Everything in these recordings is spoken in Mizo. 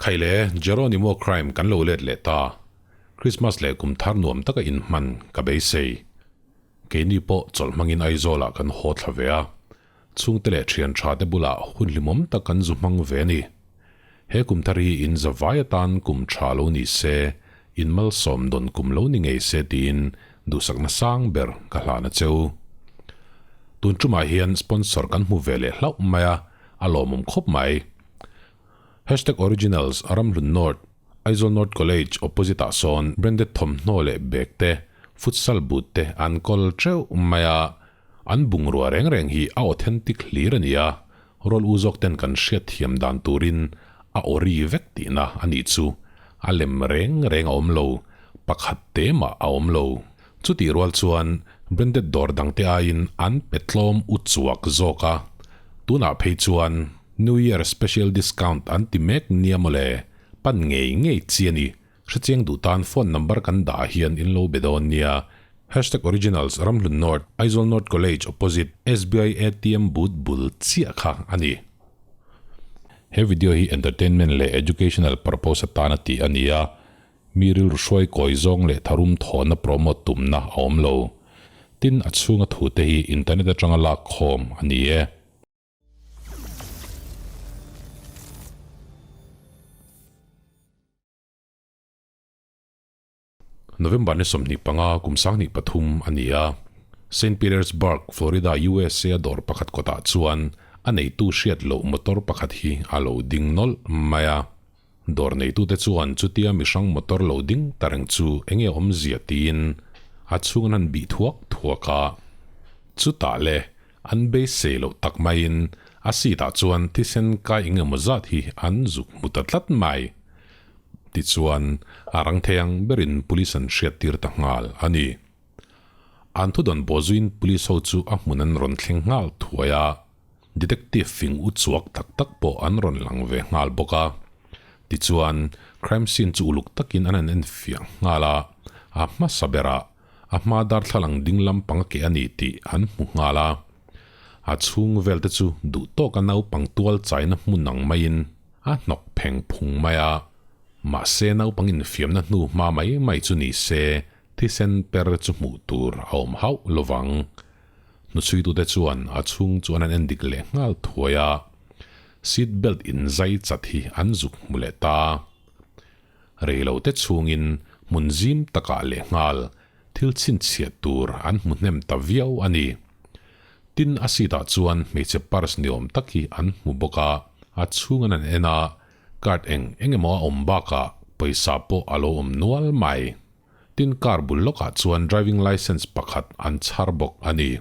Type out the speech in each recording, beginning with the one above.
Khaile, Jeronimo crime kan lo let leh ta. Christmas leh kum thar nuam taka inhman ka beisei. Keini pawh chawlh hmangin Aizawlah kan haw thla ve a. Chhungte leh thian tha te bulah hun hlimawm tak kan zu hmang ve a ni. He kum thar hi in zavai atan kum tha lo ni se, in malsawm dawn kum lo ni ngei se tiin duhsakna sang ber ka hlan a che u. Tun tumah hian sponsor kan hmu ve leh hlauh mai a, a lawmawm khawp mai. Hashtag Originals Ramhlun North, Aizawl North College opposite ah sawn branded thawmhnaw leh bag te, futsal boot te an kawl teuh mai a, An bungrua reng reng hi a authentic hlir a ni a, rawl u zawk ten kan hriat thiam dan turin a ori vek tihna a nih chu. A lem reng reng a awm lo, pakhat te mah a awm lo. Chutih rual chuan branded dawr dangte aiin an pe tlawm u chuak zawk a, tunah phei chuan New Year special discount an ti mek nia mawle, pan ngei ngei chi a ni. Hrechiang duh tan phone number kan dah ah hian in lo be dawn nia. Hashtag Originals Ramhlun North, Aizawl North College opposite SBI ATM booth bul chiah kha a ni. He video hi entertainment leh educational purpose atana tih a ni a, mi rilru hruai kawi zawng leh tharum thawhna promote tumna a awm lo. Tin, a chhunga thute hi internet atanga lak khawm a ni e. November ni 25 kum 23 a ni a, Saint Petersburg, Florida, USA a dawr pakhat kawtah chuan a neitu hriat loh motor pakhat hi a lo ding nawlh mai a. Dawr neitute chuan chutia mihrang motor lo ding ta reng chu enge awmzia tiin a chhung an han bih thuak thuak a. Chutah le an beisei loh tak maiin a seat ah chuan thisen kai engemaw zat hi an zuk hmu ta tlat mai. Tichuan, a rang thei ang berin police an hriattir ta nghal a ni. An thudawn bawhzuiin police ho chu a hmun an rawn thleng nghal thuai a, detective fing u chuak tak tak pawh an rawn lang ve nghal bawk a. Tichuan, crime scene chu uluk takin an han enfiah nghal a, a hmasa berah a hma darthlalang ding lampang a keh a ni tih an hmu nghal a. A chhung vel te chu duh tawka naupang tual chaina hmun ang maiin a hnawk pheng phung mai a. Mahse naupang infiamna hnu hma mai mai chu ni se thisen per chu hmuh tur a awm hauh lovang. Hnuchhuitute chuan a chhung chu an han endik leh nghal thuai a. Seat belt inzai chat hi an zuk hmu leh ta. Reilote chhungin hmun zim takah lehnghal thil chhinchhiat tur an hmu hnem ta viau a ni. Tin, a seat ah chuan hmeichhe purse ni awm tak hi an hmu bawk a, a chhung an han en a, card eng eng emaw a awm bakah pawisa pawh a lo awm nual mai. Tin, car bul lawkah chuan driving licence pakhat an chhar bawk a ni.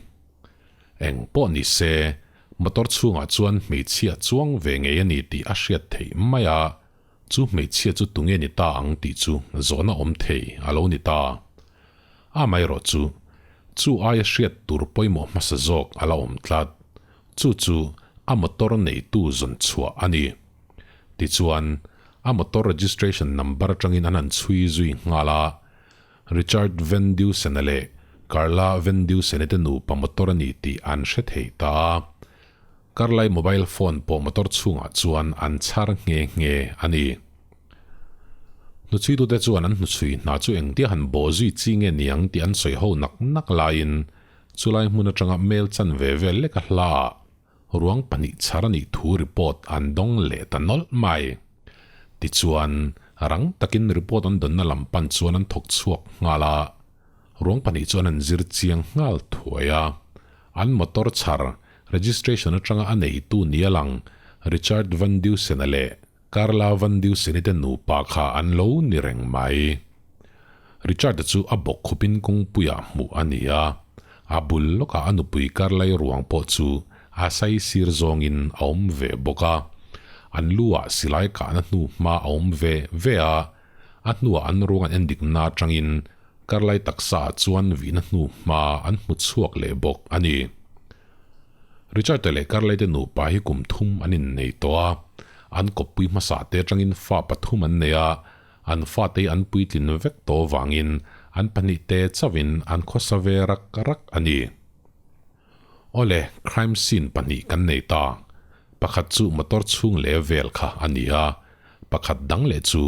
Eng pawh ni se, motor chhungah chuan hmeichhia chuang ve ngei a ni tih a hriat theih mai a, Chu hmeichhia chu tunge ni ta ang tih chu zawhna awm thei a lo ni ta. Amaherawh chu, chu aia hriat tur pawimawh hmasa zawk a la awm tlat. Chu chu a motor neitu zawn chhuah a ni. Tichuan, a motor registration number atangin an han chhui zui nghal a, Richard Van Dusen-a leh Carla Van Dusen-i te nupa motor a ni tih an hre thei ta a. Karlai mobile phone pawh motor chhungah chuan an chhar nghe nghe a ni. Hnuchhuitute chuan an hnuchhui hna chu engtia han bawh zui chi nge niang tih an sawi ho nak nak laiin chulai hmun atanga mail chan ve vel lek a hla ah ruang pahnih chhar a nih thu report an dawng leh ta nawlh mai. Tichuan, rang takin report an dawnna lam pan chuan an thawk chhuak nghal a, ruang pahnih chuan an zir chiang nghal thuai a. An motor chhar Registration atanga a neitu nia lang Richard Van Dusen-a leh Carla Van Dusen-i te nupa kha an lo ni reng mai. Richard-a chu a bawk khupin kawngpuiah hmuh a ni a, a bul lawkah a nupui Carla-i ruang pawh chu a sai sir zawngin a awm ve bawk a. An lu-ah silai kahna hnu hma a awm ve ve a, a hnuah an ruang an endikna atangin Karlai taksaah chuan vihna hnu hma an hmu chhuak leh bawk a ni. Richard-a leh Karlai te nupa hi kum thum an innei tawh a, an kawppui hmasa te atangin fa pathum an nei a, an fate hi an puitlin vek tawh vangin an pahnih te chauhin an khawsa ve rak rak a ni. Awle, crime scene pahnih kan nei ta. Pakhat chu motor chhung leh vel kha a ni a. Pakhat dang leh chu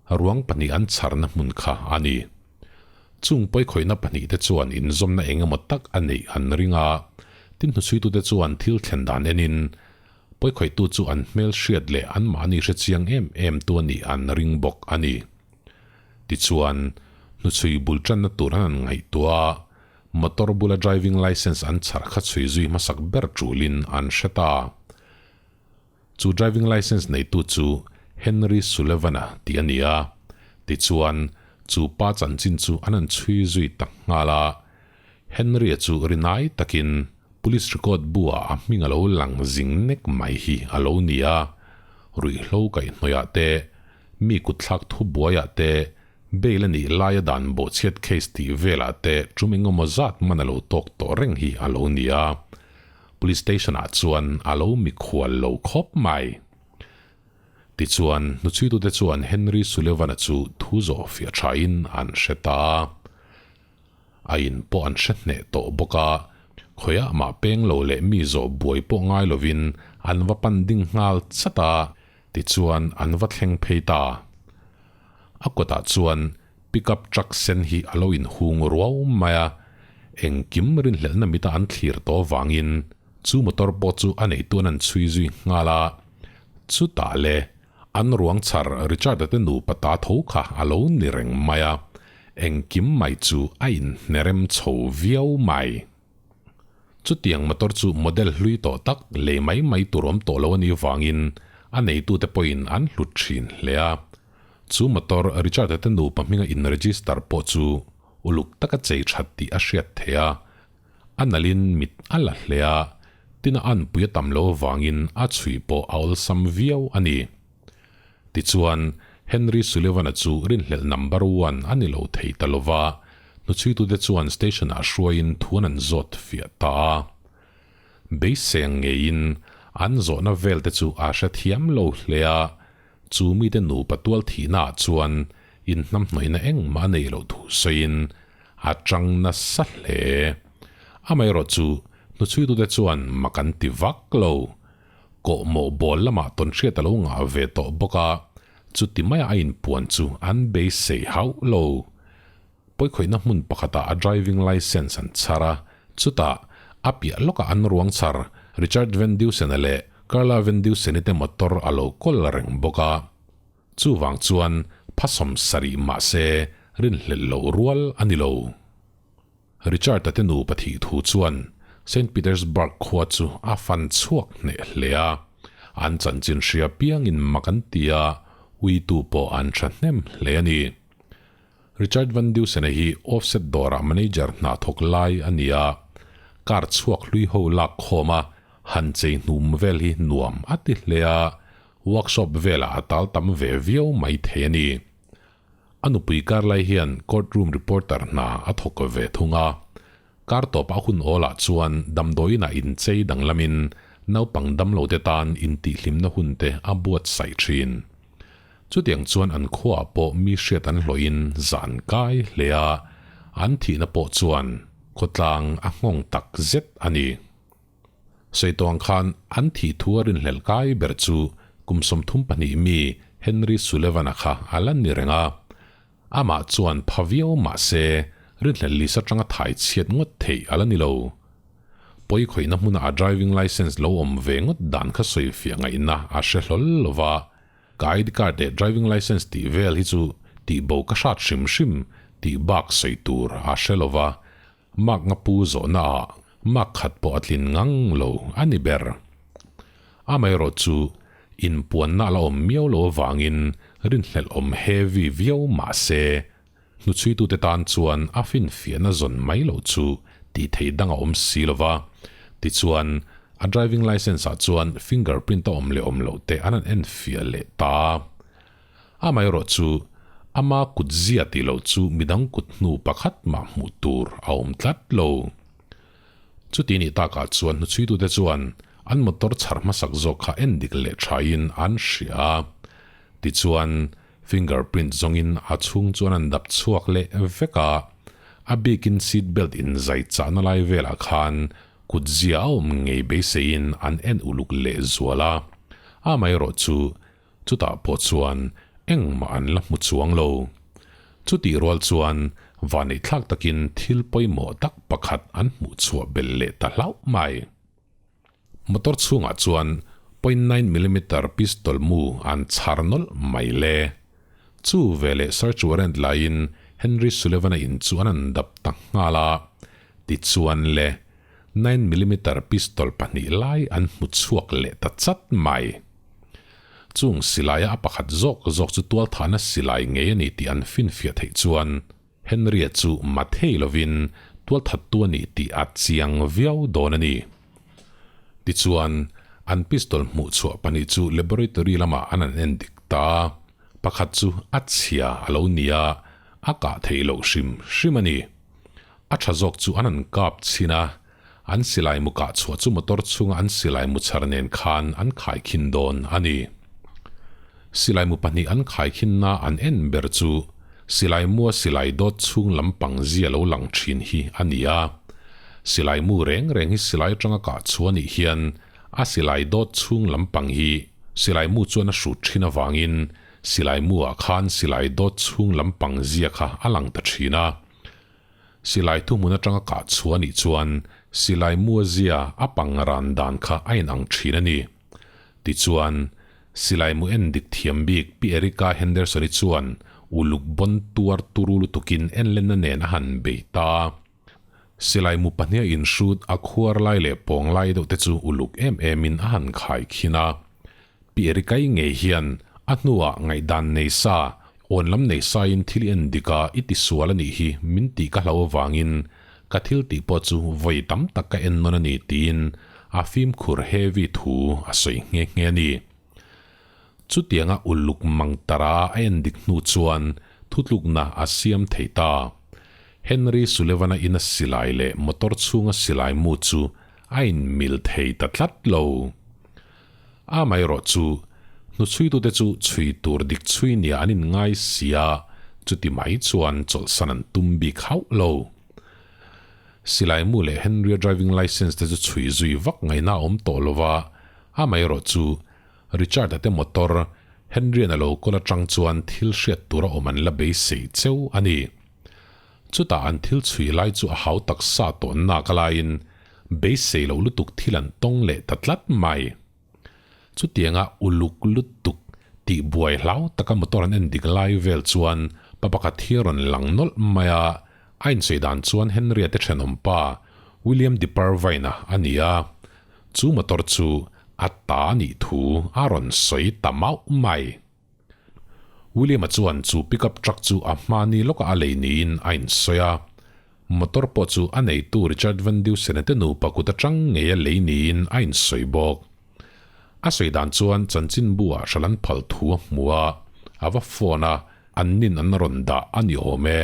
ruang pahnih an chharna hmun kha a ni. Chung pawikhawihna pahnihte chuan inzawmna eng emaw tak a neih an ring a, tin hnuchhuitute chuan thil thlen dan enin pawikhawihtu chu an hmel hriat leh anmahni hre chiang em em tu a nih an ring bawk a ni. Tichuan, hnuchhui bul tanna tur an han ngaihtuah a, motor bula driving licence an chhar kha chhui zui hmasak ber tulin an hre ta. Chu driving licence neitu chu Henry Sullivan-a tih a ni a, tichuan chu pa chanchin chu an han chhui zui tak nghal a. Henry-a chu rinai takin police record bu-ah a hming a lo lang zing nek mai hi a lo ni a, ruihhlo kaihhnawihah te, mi kutthlak thubuaiah te, bail a nih laia dan bawhchhiat case tih velah te tum engemaw zat man a lo tawk tawh reng hi a lo ni a. Police station ah chuan a lo mikhual lo khawp mai. Tichuan, hnuchhuitute chuan Henry Sullivan-a chu thu zawh fiah thain an hre ta a. A in pawh an hre hneh tawh bawk a, khawiah mah peng lo leh mi zawh buai pawh ngai lovin an va pan ding nghal chat a, tichuan an va thleng phei ta. A kawtah chuan Pickup truck sen hi a lo inhung ruau mai a, engkim rinhlelhna mita an thlir tawh vangin chu motor pawh chu a neituan an chhui zui nghal a. Chutah le, an ruang chhar Richard-a te nupa ta tho kha a lo ni reng mai a, engkim mai chu a inhnerem chho viau mai. Chutiang motor chu model hlui tawh tak lei mai mai tur awm tawh lo a nih vangin a neitute pawhin an hlut thin hle a. Chu motor Richard-a te nupa hminga in register pawh chu uluk taka chei that tih a hriat theih a, a nalhin mit a la hle a, tin a anpui a tam lo avangin a chhui pawh a awlsam viau a ni. Tichuan, Henry Sullivan-a chu rinhlelh number one a ni lo thei ta lova, hnuchhuitute chuan station-ah hruaiin thuan an zawt fiah ta a. Beiseng ngeiin an zawhna velte chu a hrethiam lo hle a, chu mite nupa tual thihnaah chuan inhnamhnawihna engmah a nei loh thu sawiin a chang nasa hle. Amaherawhchu chu hnuchhuitute chuan mak an ti vak lo. Kawhmawh bawl lamah tawnhriat a lo ngah ve tawh bawk a, chuti maia a inpuan chu an beisei hauh lo. Pawikhawihna hmun pakhatah a driving licence an chhar a, chutah a piah lawkah an ruang chhar Richard Van Dusen-a leh Carla Van Dusen-i te motor a lo kawl reng bawk a. Chuvang chuan phasawm sarih mah se rinhlelh loh rual a ni lo. Richard-a te nupa thih thu chuan Saint Petersburg khua chu a fan chhuak hneh hle a, an chanchin hria piangin mak an ti a, uitu pawh an tha hnem hle a ni. Richard Van Dusen-a hi offset dawrah manager hna thawk lai a ni a, car chhuak hlui ho lak khawm a, han chei hnum vel hi nuam a ti hle a, workshop velah a tal tam ve viau mai thei a ni. A nupui kar lai hian court room reporter hna a thawk ve thung a. Kar tawpah hun awlah chuan damdawiinah inchei danglamin naupang damlote tan intihhlimna hunte a buatsaih thin. Chutiang chuan an khuaah pawh mi hriat an hlawhin zan kai hle a, an thihna pawh chuan khawtlang a nghawng tak zet a ni. Sawi tawh ang khan an thih thu a rinhlelh kai ber chu kum 32 mi Henry Sullivan-a kha a la ni reng a. Amah chuan pha viau mah se rinhlelh list atanga thai chhiat ngawt theih a la ni lo. Pawi khawihna hmuna a driving licence lo awm ve ngawt dan kha sawi fiah ngaihna a hre hlawl lo va. Ka ID card leh driving licence tih vel hi chu tih bo ka hrat hrim hrim tih bak sawi tur a hre lo va. Mark nga pu zawhna ah mark khat pawh a tlin ngang lo a ni ber. Amaherawh chu inpuanna a la awm miau lo avangin rinhlelh awm heavy viau mah se, hnuchhuitute tan chuan a finfiahna zawn mai loh chu tih theih dang a awm si lo va. Tichuan, a driving licence ah chuan fingerprint a awm leh awm loh te an han enfiah leh ta. Amaherawh chu, ama kut zia tih loh chu midang kut hnu pakhat mah hmuh tur a awm tlat lo. Chuti nih takah chuan hnuchhuitute chuan an motor chhar hmasak zawk kha en dik leh thain an hria a. Tichuan, fingerprint zawngin a chhung chuan an dap chhuak leh vek a. A bikin seat belt inzai chahna lai velah khan kut zia a awm ngei beiseiin an en uluk leh zual a. Amaherawh chu. Chutah pawh chuan engmah an la hmu chuang lo. Chutih rual chuan vaneihthlak takin thil pawimawh tak pakhat an hmuh chhuah belh leh ta hlauh mai. Motor chhungah chuan point nine millimeter pistol mu an chhar nawlh mai le. Chu veleh search warrant laiin Henry Sullivan-a in chu an an dap ta nghal a. Tichuan le, nine millimeter pistol pahnih lai an hmu chhuak leh ta chat mai. Chung silaia a pakhat zawk zawk chu tualthahna silai ngei a ni tih an finfiah theih chuan Henry-a chu ma thei lovin tualthattu a ni tih a chiang viau dawn a ni. Tichuan, an pistol hmuh chhuah pahnih chu laboratory lamah an an en dik ta a, pakhat chu a chhia a lo ni a, a kah theih loh hrim hrim a ni. A tha zawk chu an an kap chhin a, an silai mu kah chhuah chu motor chhunga an silai mu chhar nen khan an khaikhin dawn a ni. Silai mu pahnih an khaikhinna an en ber chu silai mua silai dawt chhung lampang zia lo lang thin hi a ni a. Silai mu reng reng hi silai atanga kah chhuah anih hian a silai dawt chhung lampang hi silai mu chuan a hrut thin avangin silai mu ah khan silai dawt chhung lampang zia kha a lang ta thin a. Silai thuhmun atanga kah chhuah anih chuan silai mua zia a pang ran dan kha a inang thin a ni. Tichuan, silai mu en dik thiam bik Pi Erika Henderson-i chuan uluk bawn tuar turu lutukin enlenna nen a han bei ta. Silai mu pahniha inhrut a khuar lai leh pawng lai deuh te chu uluk em emin a han khai khin a. Pi Erikai ngei hian a hnuah ngaihdan nei sa, awn lam nei sain thil i en dik a, i tisual a nih hi min tih ka hlau avangin ka thil tih pawh chu vawi tam tak ka en nawn a ni tiin a fimkhur heavy thu a sawi nghe nghe a ni. Chutianga uluk mang tara a en dik hnu chuan thutlukna a siam thei ta. Henry Sullivan-a ina silai leh motor chhunga silai mu chu a inmil thei ta tlat lo. Amaherawh chu, hnuchhuitute chu chhui tur dik chhui nia an inngai si a, chuti mai chuan chawlhsan an tum bik hauh lo. Silai mu leh Henry-a driving licence te chu chhui zui vak ngaihna a awm tawh lo va, amaherawh chu, Richard-a te motor Henry-a'n a lo kawl atang chuan thil hriat tur a awm an la beisei cheu a ni. Chutah an thil chhui lai chu a hau taksa tawh nak a laiin beisei loh lutuk thil an tawng leh ta tlat mai. Chutianga uluk lutuk tih buai hlau taka motor an en dik lai vel chuan pa pakhat hi a rawn lang nawlh mai a, a insawi dan chuan Henry-a te thenawm pa William Deparvine-a a ni a, chu motor chu a ta a nih thu a rawn sawi ta mauh mai. William-a chuan chu pickup truck chu a hmani lawkah a lei niin a insawi a. Motor pawh chu a neitu Richard Van Dusen-a te nupa kut atang ngei a lei niin a insawi bawk. A sawi dan chuan chanchinbu ah hral an phal thu a hmu a, a va phone a, an nin an rawn dah a ni awm e.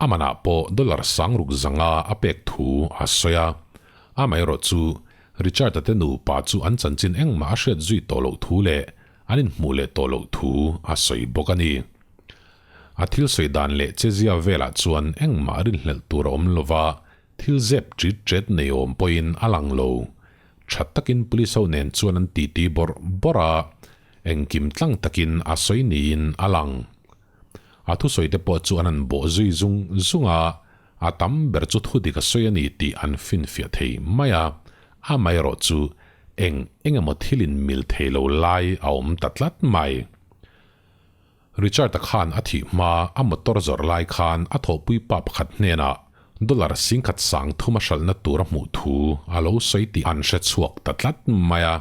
A manah pawh dollar sangruk zanga a pek thu a sawi a. Amaherawh chu Richard-a te nupa chu an chanchin engmah a hriat zui tawh loh thu leh an inhmuh leh tawh loh thu a sawi bawk a ni. A thil sawi dan leh chezia velah chuan engmah rinhlelh tur a awm lo va, thil zep ṭit ṭet nei awm pawhin a lang lo. Ṭha takin police ho nen chuan an titi bawrh bawrh a, engkim tlang takin a sawi niin a lang. A thusawi te pawh chu an han bawh zui zung zung a, a tam ber chu thu dik a sawi a ni tih an finfiah thei mai a, amaherawh chu eng eng emaw thil in mil thei lo lai a awm ta tlat mai. Richard-a khan a thih hma a motor zawrh lai khan a thawhpui pa pakhat hnenah dollar singkhat sang thum a hralhna tur a hmuh thu a lo sawi tih an hre chhuak ta tlat mai a.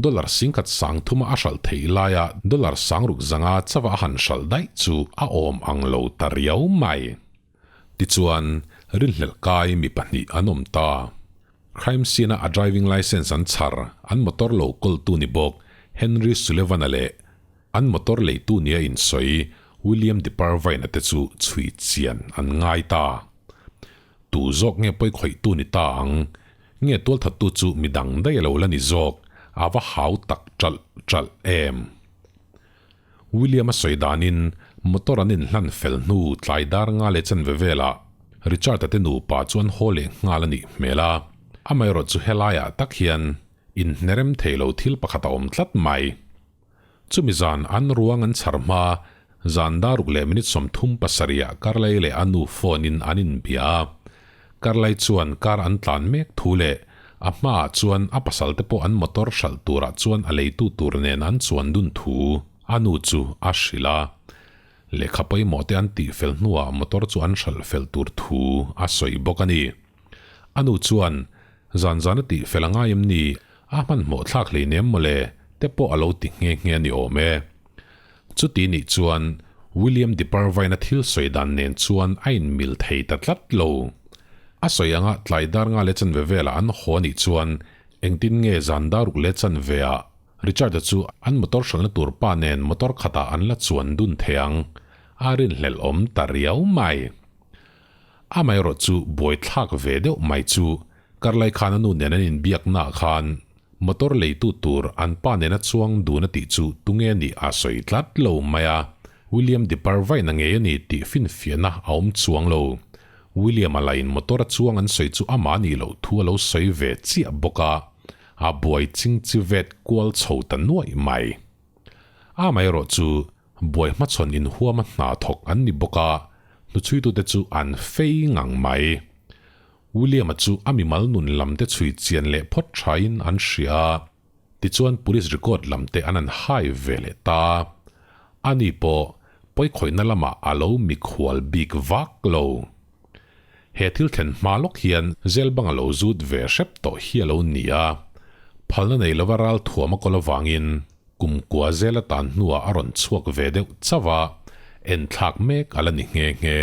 Dollar singkhat sang thuma a hralh theih laia dollar sangruk zanga chava a han hralh daih chu a awm ang lo ta riau mai. Tichuan, rinhlelh kai mi pahnih an awm ta. Crime scene-a a driving licence an chhar, an motor lo kawltu ni bawk Henry Sullivan-a leh an motor leitu nia insawi William Deparvine-a te chu chhui chian an ngai ta. Tu zawk nge pawi khawihtu ni ta ang? Nge tualthattu chu mi dang daih a lo la ni zawk? A va hau tak ṭalh ṭalh em? William a sawi danin motor an inhlan fel hnu tlai dar nga leh chanve velah Richard-a te nupa chu an haw leh nghal a nih hmel a, amaherawhchu helaiah tak hian inhnerem thei lo thil pakhat a awm tlat mai. Chumi zan an ruang an chhar hma, zan daruk leh minute 37 ah Karlai leh a nu phone in an inbia a. Karlai chuan car an tlan mek thu leh a hmaah chuan a pasal te pawh an motor hralh turah chuan a leitu tur nen an chuan dun thu a nu chu a hrilh a. Lehkha pawimawh te an tih fel hnuah motor chu an hralh fel tur thu a sawi bawk a ni. A nu chuan, Zan zan a tih fel a ngai em ni? A hmanhmawh thlak hleinem mawle te pawh a lo ti nghe nghe a ni awm e. Chuti nih chuan William Deparvine-a thil sawi dan nen chuan a inmil thei ta tlat lo. A sawi anga tlai dar nga leh chanve velah an haw anih chuan engtin nge zan dar ruk leh chanve ah Richard-a chu an motor hralhna tur pa nen motor khatah an la chuan dun thei ang a rinhlelh awm ta riau mai. Amaherawh chu buaithlak ve deuh mai chu Karlai khan a nu nen an inbiaknaah khan motor leitu tur an pa nena chuang dun a tih chu tunge nih a sawi tlat lo mai a, William Deparvine-a ngei a ni tih finfiahna a awm chuang lo. William-a lain motor a chuang an sawi chu amah nih loh thu a lo sawi ve chiah bawk a, a buai chingchi vet kual chho ta nuaih mai. Amaherawh chu buai hmachhawn inhuama hna thawk an ni bawk a, hnuchhuitute chu an fei ngang mai. William-a chu a mimal nun lam te chhui chian leh phawt thain an hria a, tichuan police record lam te an han hai ve leh ta. Ani pawh pawikhawihna lamah a lo mikhual bik vak lo. He thil thlen hma lawk hian zel bang a lo zut ve hrep tawh hi a lo ni a, phalna nei lova ral thuam a kawl avangin kum kua zel a tan hnuah a rawn chhuak ve deuh chauh a, enthlak mek a la ni nghe nghe.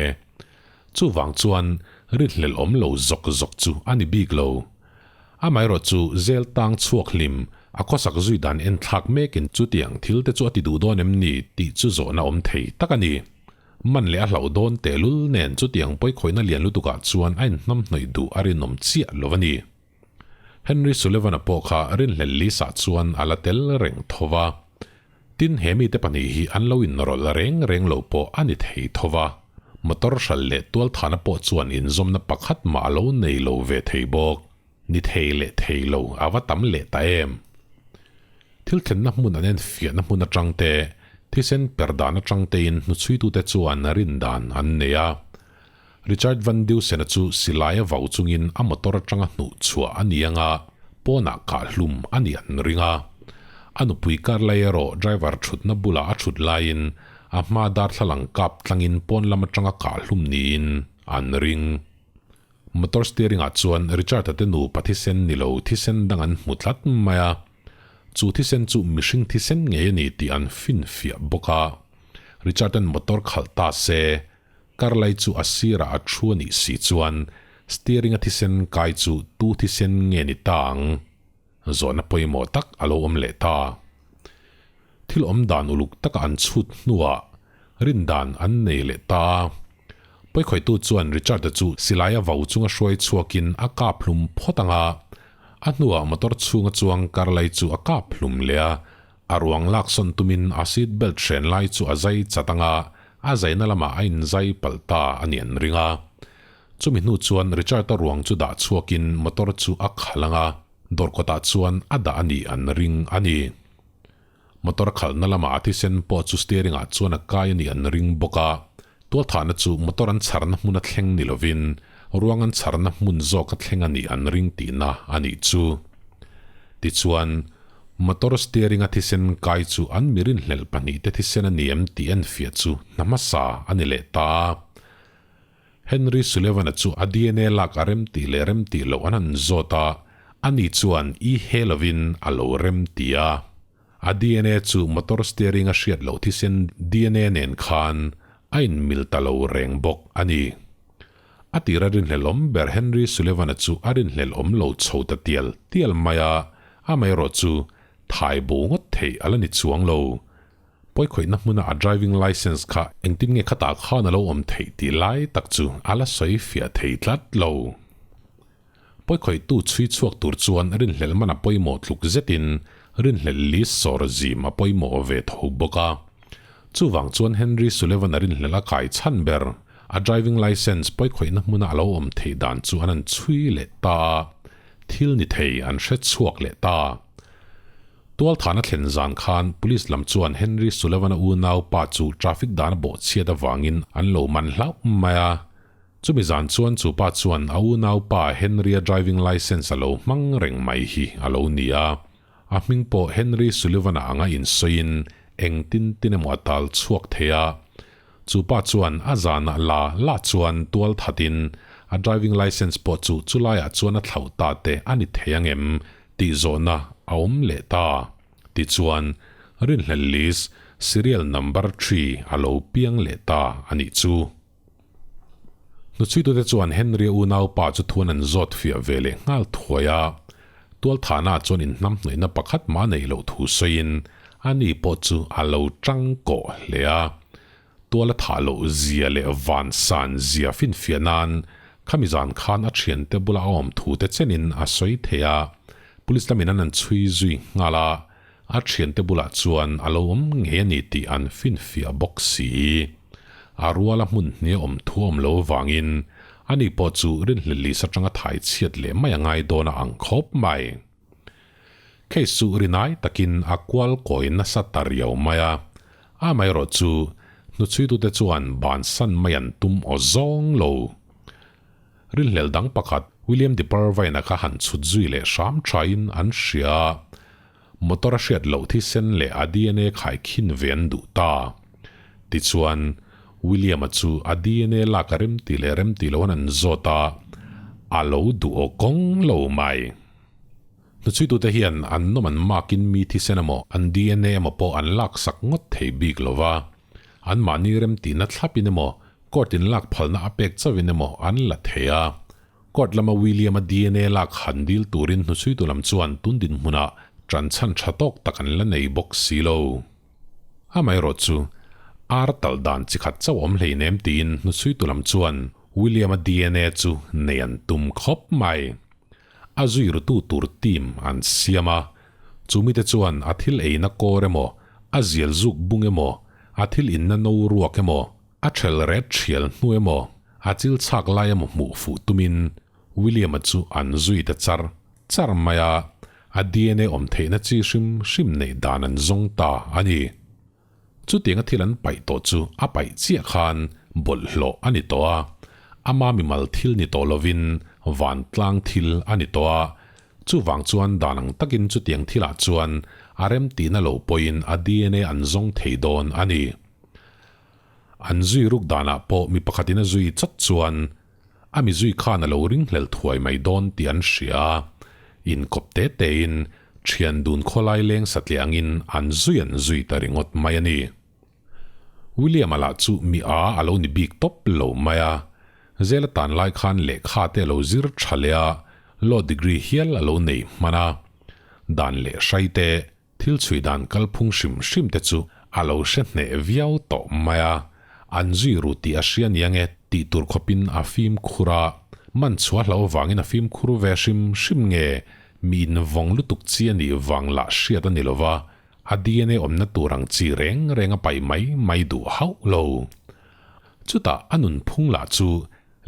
Chuvang chuan rinhlelh awm lo zawk zawk chu a ni bik lo. Amaherawh chu zel tang chhuak hlim a khawsak zui dan enthlak mekin chutiang thil te chu a ti duh dawn em ni tih chu zawhna awm thei tak a ni. Man leh a hlauh dawn tehlul nen chutiang pawikhawihna lian lutukah chuan a inhnamhnawih duh a rinawm chiah lo a ni. Henry Sullivan-a pawh kha rinhlelh list-ah chuan a la tel reng tho va. Tin, he mite pahnih hi an lo inrawlh reng reng lo pawh a ni thei tho va. Motor hralh leh tualthana pawh chuan inzawmna pakhat mah a lo nei lo ve thei bawk. Ni thei leh thei lo a va tam leh ta em? Thil thlenna hmun an enfiahna hmun atang te, thisen per dan atang tein hnuchhuitute chuan rin dan an nei a. Richard Van Dusen-a chu silai a vau chungin a motor atanga hnuh chhuah a ni anga pawnah kahhlum a nih an ring a. A nupui Carla erawh driver thutna bulah a thut laiin a hma darthlalang kap tlangin pawn lam atanga kahhlum niin an ring. Motor steering ah chuan Richard-a te nupa thisen ni lo thisen dang an hmu tlat mai a, chu thisen chu mihring thisen ngei a ni tih an finfiah bawk a. Richard-a'n motor khalh ta se, Karlai chu a sirah a thu a nih si chuan steering a thisen kai chu tu thisen nge ni ta ang? Zawhna pawimawh tak a lo awm leh ta. Thil awm dan uluk taka an chhut hnuah rindan an nei leh ta. Pawikhawihtu chuan Richard-a chu silaia vau chunga hruai chhuakin a kap hlum phawt ang a, a hnuah motor chhunga chuang Karlai chu a kap hlum leh a, a ruang laksawn tumin a seat belt hren lai chu a zai chat ang a, a zaina lamah a inzai palh ta a ni an ring a. Chumi hnu chuan Richard-a ruang chu dah chhuakin motor chu a khalh ang a, dawr kawtah chuan a dah a nih an ring a ni. Motor khalhna lamah a thisen pawh chu steering ah chuan a kai a nih an ring bawk a, tualthahna chu motor an chharna hmun a thleng ni lovin ruang an chharna hmun zawk a thleng a nih an ring tihna a nih chu. Tichuan, motor steering a thisen kai chu an mi rinhlelh pahnihte thisen a ni em tih enfiah chu hna hmasa a ni leh ta a. Henry Sullivan-a chu a dna lak a rem tih leh rem tih loh an han zawt a, ani chuan i he lovin a lo rem ti a. A dna chu motor steering a hriat loh thisen dna nen khan a inmil ta lo reng bawk a ni. A tira rinhlelawm ber Henry Sullivan-a chu a rinhlelawm lo chho ta tial tial mai a, amaherawh chu thai bo ngawt theih a la ni chuang lo. Pawikhawihna hmuna a driving licence kha engtin nge khatah khan a lo awm theih tih lai tak chu a la sawi fiah thei tlat lo. Pawikhawihtu chhui chhuak tur chuan rinhlelh man a pawimawh tluk zetin rinhlelh list sawr zim a pawimawh ve tho bawk a. Chuvang chuan Henry Sullivan-a rinhlelh a kai chhan ber a driving licence pawikhawihna hmuna a lo awm theih dan chu an han chhui leh ta a, thil ni thei an hre chhuak leh ta. Tualthahna thlen zan khan Police lam chuan Henry Sullivan-a unau pa chu traffic dan a bawhchhiat avangin an lo man hlauh mai a. Chumi zan chuan chu pa chuan a unau pa Henry-a driving licence a lo hmang reng mai hi a lo ni a. A hming pawh Henry Sullivan-a anga insawiin engtin tin emaw a tal chhuak thei a. Chu pa chuan a zanah la la chuan tual thatin a driving licence pawh chu chulaiah chuan a thlauh ta te a ni thei ang em tih zawhna a awm leh ta. Tichuan, rinhlelh list serial number thi a lo piang leh ta a nih chu. Hnuchhuitute chuan Henry-a unaupa chu thuan an zawt fiah ve leh nghal thuai a. Tualthahna chuan inhnamhnawihna pakhat mah a neih loh thu sawiin ani pawh chu a lo tang kawh hle a. Tual a thah loh zia leh van san zia finfiah nan khami zan khan a thiante bula a awm thu te chenin a sawi thei a. Police lamin an an chhui zui nghal a, a thiante bulah chuan a lo awm ngei a ni tih an finfiah bawk si. A ruala hmun hnia awm thu awm lo vangin ani pawh chu rinhlelih atanga thai chhiat leh mai a ngai dawn a ang khawp mai. Case chu rinai takin a kual kawi nasa ta riau mai a, amaherawh chu hnuchhuitute chuan bansan mai an tum aw zawng lo. Rinhlel dang pakhat William de Purvine-a kha han chhut zui leh hram thain an hria a, motor a hriat loh thisen leh a dna khaikhin ve an duh ta. Tichuan, William-a chu a dna lak a remti leh remti loin an zawt a, a lo duh aw kawng lo mai. Hnuchhuitute hian an nawm an makin mi thisen emaw an dna emaw pawh an laksak ngawt thei bik lo va, anmahni remtihna thlapin emaw court in lak phalna a pek chauhin emaw an la thei a. Court lama William-a dna lak han dil turin hnuchhuitu lam chuan tun dinhmunah ṭanchhan ṭha tawk tak an la nei bawk si lo. Amaherawh chu, ar talh dan chi khat chauh awm hleinem tiin hnuchhuitu lam chuan William-a dna chu nei an tum khawp mai. A zui rutu tur team an siam a, chu mite chuan a thil eina kawr emaw, a zial zuk bung emaw, a thil inna no ruak emaw, a ṭhel ret ṭhial hnu emaw, a chil chhak lai emaw hmuh fuh tumin William-a chu an zui ta char char mai a, a dna awm theihna chi hrim hrim neih dan an zawng ta a ni. Chutianga thil an paih tawh chu a paih chiah khan bawlhhlawh a ni tawh a, ama mimal thil ni tawh lovin vantlang thil a ni tawh a, chuvang chuan dan ang takin chutiang thilah chuan a remtihna lo pawhin a dna an zawng thei dawn a ni. An zui ruk danah pawh mi pakhatin a zui chawt chuan a mi zui khan a lo ringhlel thuai mai dawn tih an hria a, inkawp te tein thian dun khawlai leng satliah angin an zui an zui ta ringawt mai a ni. William-a lah chu mi a a lo ni bik tawp lo mai a, zela tan lai khan lehkha te a lo zir tha leh a, law degree hial a lo nei hman a, dan leh hrai te Thil chhui dan kalphung hrim hrim te chu a lo hre hneh viau tawh mai a, an zui ru tih a hria nia nge tih tur khawpin a fimkhur a, man chhuah hlo vangin a fimkhur ve hrim hrim nge mi invawng lutuk chi a nih vang lah hriat a ni lo va, a dna awmna tur ang chi reng reng a paih mai mai duh hauh lo. Chutah a nunphung lah chu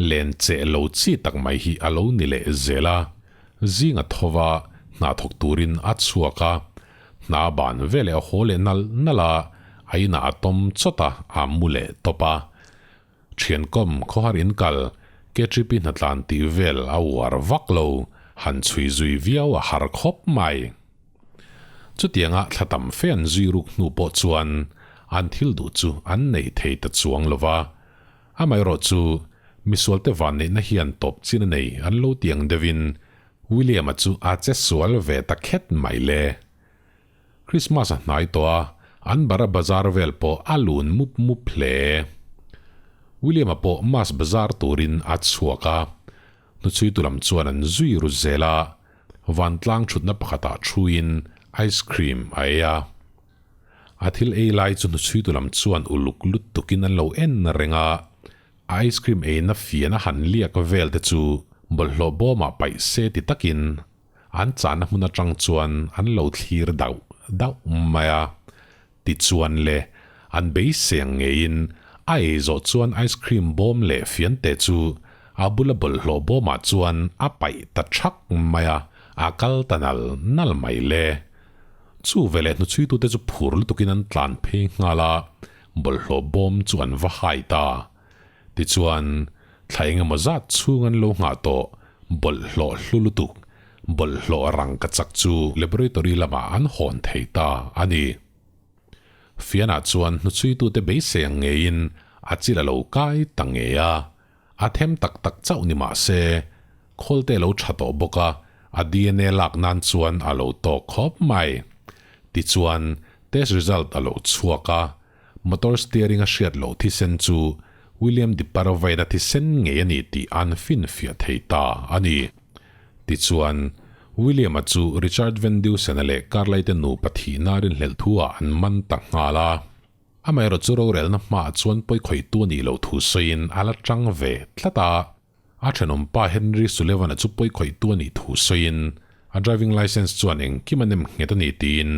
Len cheh lo chi tak mai hi a lo ni leh zel a, zing a tho va, hna thawk turin a chhuak a, hna ban veleh a haw leh nalh nalh a, a inah a tawm chawt a, a mu leh tawp a. Thiankawm khawhar in kal, KTP hnatlan tih vel a uar vak lo, han chhui zui viau a har khawp mai. Chutianga thla tam fe an zui ruk hnu pawh chuan an thil duh chu an nei thei ta chuang lo va, Amaherawh chu, misualte vanneihna hian tawp chin a nei an lo ti ang deuhin William-a chu a che sual ve ta khet mai le. Christmas a hnai tawh a, an bara bazar vel pawh a lun mup mup hle. William-a pawh mas bazar turin a chhuak a, hnuchhuitu lam chuan an zui ru zel a, vantlang thutna pakhatah thuin ice cream a ei a. A thil ei lai chu hnuchhuitu lam chuan uluk lutukin an lo en reng a, a ice cream eina fian a han liak vel te chu bawlhhlawh bawmah paih se ti takin an chahna hmun atang chuan an lo thlir dauh dauh mai a. Tichuan le, an beiseng ngeiin a ei zawh chuan ice cream bawm leh fian te chu a bula bawlhhlawh bawmah chuan a paih ta thak mai a, a kal ta nal nal mai le. Chu veleh hnuchhuitute chu phur lutukin an tlan phei nghal a, bawlhhlawh bawm chu an va hai ta. Tichuan, thla engemaw zat chhung an lo nghah tawh bawlhhlawh hlu lutuk, bawlhhlawh rangka chak chu laboratory lamah an hawn thei ta a ni. Fianah chuan hnuchhuitute beisei ang ngeiin a chil a lo kai ta ngei a, a them tak tak chauh ni mah se, khawlte a lo tha tawh bawk a, a DNA lak nan chuan a lo tawk khawp mai. Tichuan, test result a lo chhuak a, motor steering a hriat loh thisen chu William DiParovaina thisen ngei a ni tih an finfiah thei ta a ni. Tichuan, William-a chu Richard Van Dusen-a leh Carlyle-te nupa thihna rinhlelh thu-ah an man ta nghal a. Amaherawhchu chu rorelna hmaah chuan pawikhawihtu a nih loh thu sawiin a la tang ve tlat a. A thenawmpa Henry Sullivan-a chu pawikhawihtu a nih thu sawiin a driving licence chuan engkim a nem nghet a ni tiin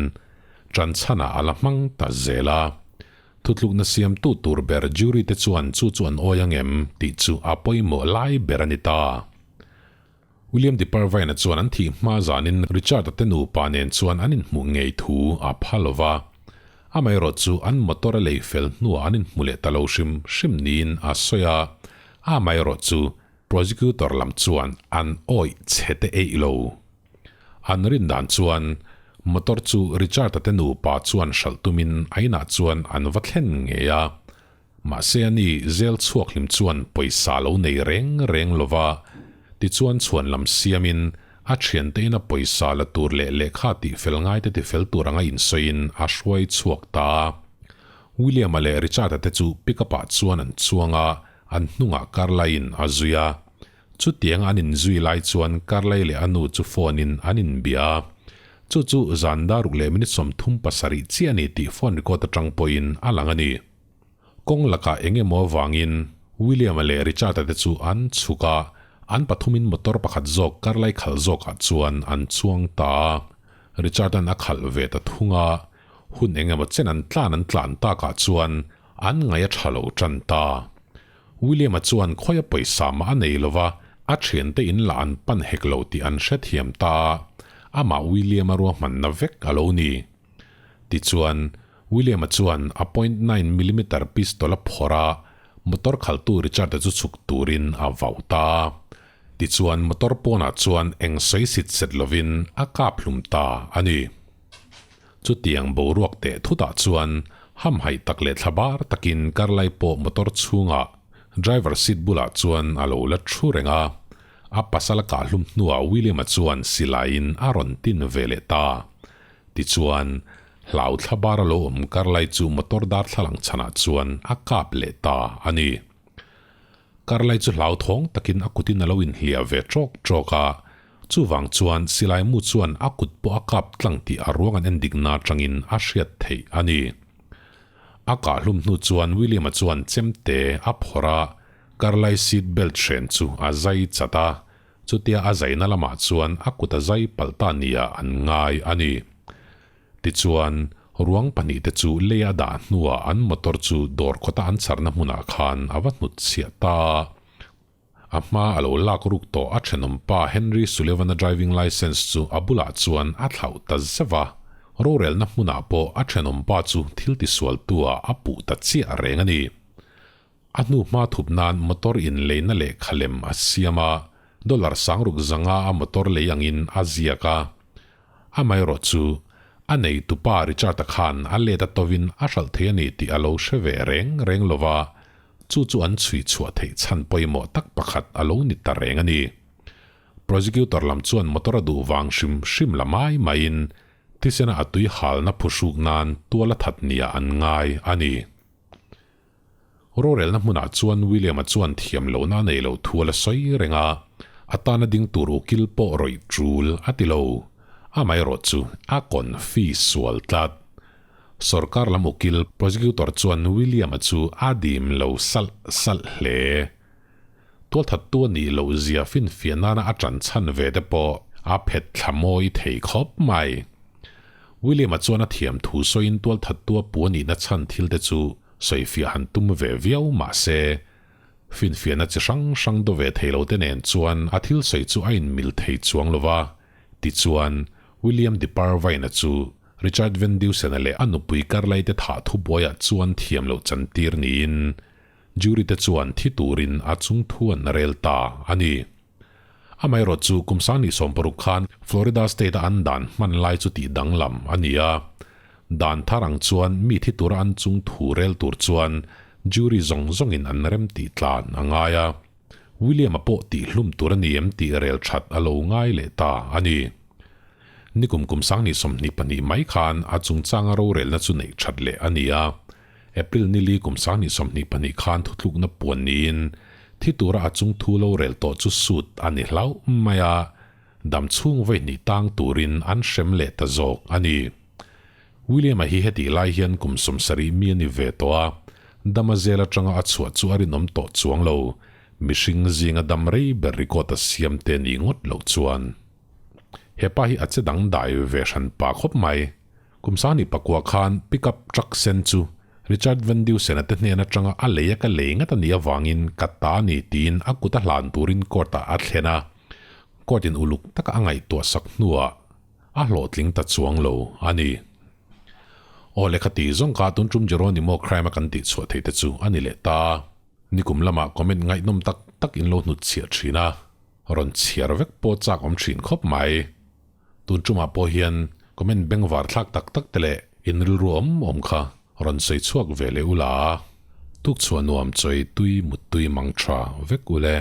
ṭanchhanah a la hmang ta zel a. Thutlukna siamtu tur ber jury te chuan chu chu an awi ang em tih chu a pawimawh lai ber a ni ta. William de Parvine-a chuan an thih hma zanin Richard-a te nupa nen chuan an inhmuh ngei thu a pha lo va. Amaherawh chu an motor a lei fel hnuah an inhmu leh ta lo hrim hrim niin a sawi a, amaherawh chu prosecutor lam chuan an awih chhe te eih lo. An rin dan chuan motor chu Richard-a te nupa chuan hralh tumin a inah chuan an va thlen ngei a. Mahse ani zel chhuak hlim chuan pawisa lo nei reng reng lova, tichuan chhuan lam siamin a thiante ina pawisa la tur leh lehkha tih fel ngaite ti fel tur anga insawiin a hruai chhuak ta a. William-a leh Richard-a te chu pick-up ah chuan an chuang a, an hnungah Carla-in a zui a. Chutiang an inzui lai chuan Carla-i leh a nu chu phone-in an inbia a. Chu chu zan daruk leh minute 37 chiah a ni tih phone record atang pawhin a lang a ni. Kawng lakah eng emaw avangin William-a leh Richard-a te chu an chhuk a, an pathumin motor pakhat zawk Carlai khalh zawkah chuan an chuang ta a. Richard-a'n a khalh ve ta thung a, hun eng emaw chen an tlan an tlan takah chuan an ngaih a tha lo tan ta. William-a chuan khawia pawisa mah a nei lova, a thiante in lah an pan hek lo tih an hrethiam ta a, amah William-a ruahmanna vek a lo ni. Tichuan, William-a chuan a point nine millimeter pistol a phawrh a, motor khaltu Richard-a chu chhuk turin a vauh ta a. Tichuan, motor pawnah chuan eng sawi sit set lovin a kap hlum ta a ni. Chutiang boruak teh thutah chuan hamhaih tak leh thlabar takin Carlai pawh motor chhungah driver seat bulah chuan a lo la thu reng a. A pasal a kah hlum hnuah William-a chuan silaiin a rawn tin ve leh ta. Tichuan, hlau thlabar a lo awm kar lai chu motor darthlalang chhanah chuan a kap leh ta a ni. Kar lai chu hlauthawng takin a kutin a lo inhliah ve ṭawk ṭawk a, chuvang chuan silai mu chuan a kut pawh a kap tlang tih a ruang an endikna aṭangin a hriat theih a ni. A kah hlum hnu chuan William-a chuan chemte a phawrh a, kar lai seat belt hren chu a zai chat a, Chutia a zaina lamah chuan a kut a zai palh ta nia an ngai a ni. Tichuan, ruang pahnihte chu lei a dah hnuah an motor chu dawr khawta an chharna hmunah khan a va hnutchhiah ta a. A hma a lo lak ruk tawh a thenawmpa Henry Sullivan-a driving licence chu a bulah chuan a thlauh ta zeuh a. Rorelna hmunah pawh a thenawmpa chu thil tisualtu-ah a puh ta chiah reng a ni. A hnu hma thup nan motor in leina lehkha lem a siam a, dollar sangruk zanga a motor lei angin a ziak a. Amaherawh chu, a neitupa Richard-a khan a let a tovin a hralh thei a ni tih a lo hre ve reng reng lo va, chu chu an chhui chhuah theih chhan pawimawh tak pakhat a lo ni ta reng a ni. Prosecutor lam chuan motor a duh vang hrim hrim la mai maiin thisena a tui halna phuhruk nan tual a that nia an ngai a ni. Rorelna hmunah chuan William-a chuan thiam lohna a nei lo thu a la sawi reng a, a tana ding tur ukil pawh rawih tul a ti lo. Amaherawh chu a confi sual tlat. Sorkar lam ukil prosecutor chuan William-a chu a dim lo salh salh hle. Tualthattu a nih loh zia finfiah nana a ṭan chhan ve te pawh a phet thla mawi thei khawp mai. William-a chuan a thiam thu sawiin tualthattu a pu a nihna chhan thil te chu sawifiah han tum ve viau mah se, finfiahna chi hrang hrang do ve thei lo te nen chuan a thil sawi chu a inmil thei chuang lo va, tichuan William de Parvine-a chu. Richard Van Dusen-a leh a nupui Carla-i te thah thubuaiah chuan thiam loh chantir niin jury te chuan thi turin a chungthu an rel ta a ni. Amaherawh chu kum 2016 khan Florida State-a an dan hman lai chu tih danglam a ni a. Dan thar ang chuan mi thi tura an chungthu rel tur chuan jury zawng zawngin an rem tih tlan a ngai a. William-a pawh tihhlum tur a ni em tih rel that a lo ngai leh ta a ni. Nikum kum 2022 mai khan a chungchanga rorelna chu neih that leh a ni a. April nili kum 2022 khan thutlukna puan niin thi tura a chungthu lo rel tawh chu sut a ni hlauh mai a, dam chhung vawi hnih tang turin an hrem leh ta zawk a ni. William-a hi hetih lai hian kum 70 mi a ni ve tawh a, dama zel atanga a chhuah chu a rinawm tawh chuang lo, mihring zinga dam rei ber record a siam te ni ngawt loh chuan. Hepa hi a che dang dai ve hran pa khawp mai. Kum 2009 khan pickup truck sen chu Richard Van Dusen-a te hnen atanga a lei a ka lei ngat a nih avangin ka ta a ni tiin a kut a hlan turin court-ah a thlen a, court-in uluk taka a ngaihtuah sak hnuah A hlawhtling ta chuang lo a ni. Aw lehkha ti zawng kha tun tum Jeronimo crime a kan tih chhuah theih te chu a ni leh ta. Nikum lamah comment ngaihnawm tak tak in lo hnut chhiah thin a, rawn chhiar vek pawh chak awm thin khawp mai. Tun tumah pawh hian comment bengvar thlak tak tak te leh in rilru awm awm kha rawn sawi chhuak ve leh ula. Tukchhuah nuam chawi tui muttui mang tha vek ule.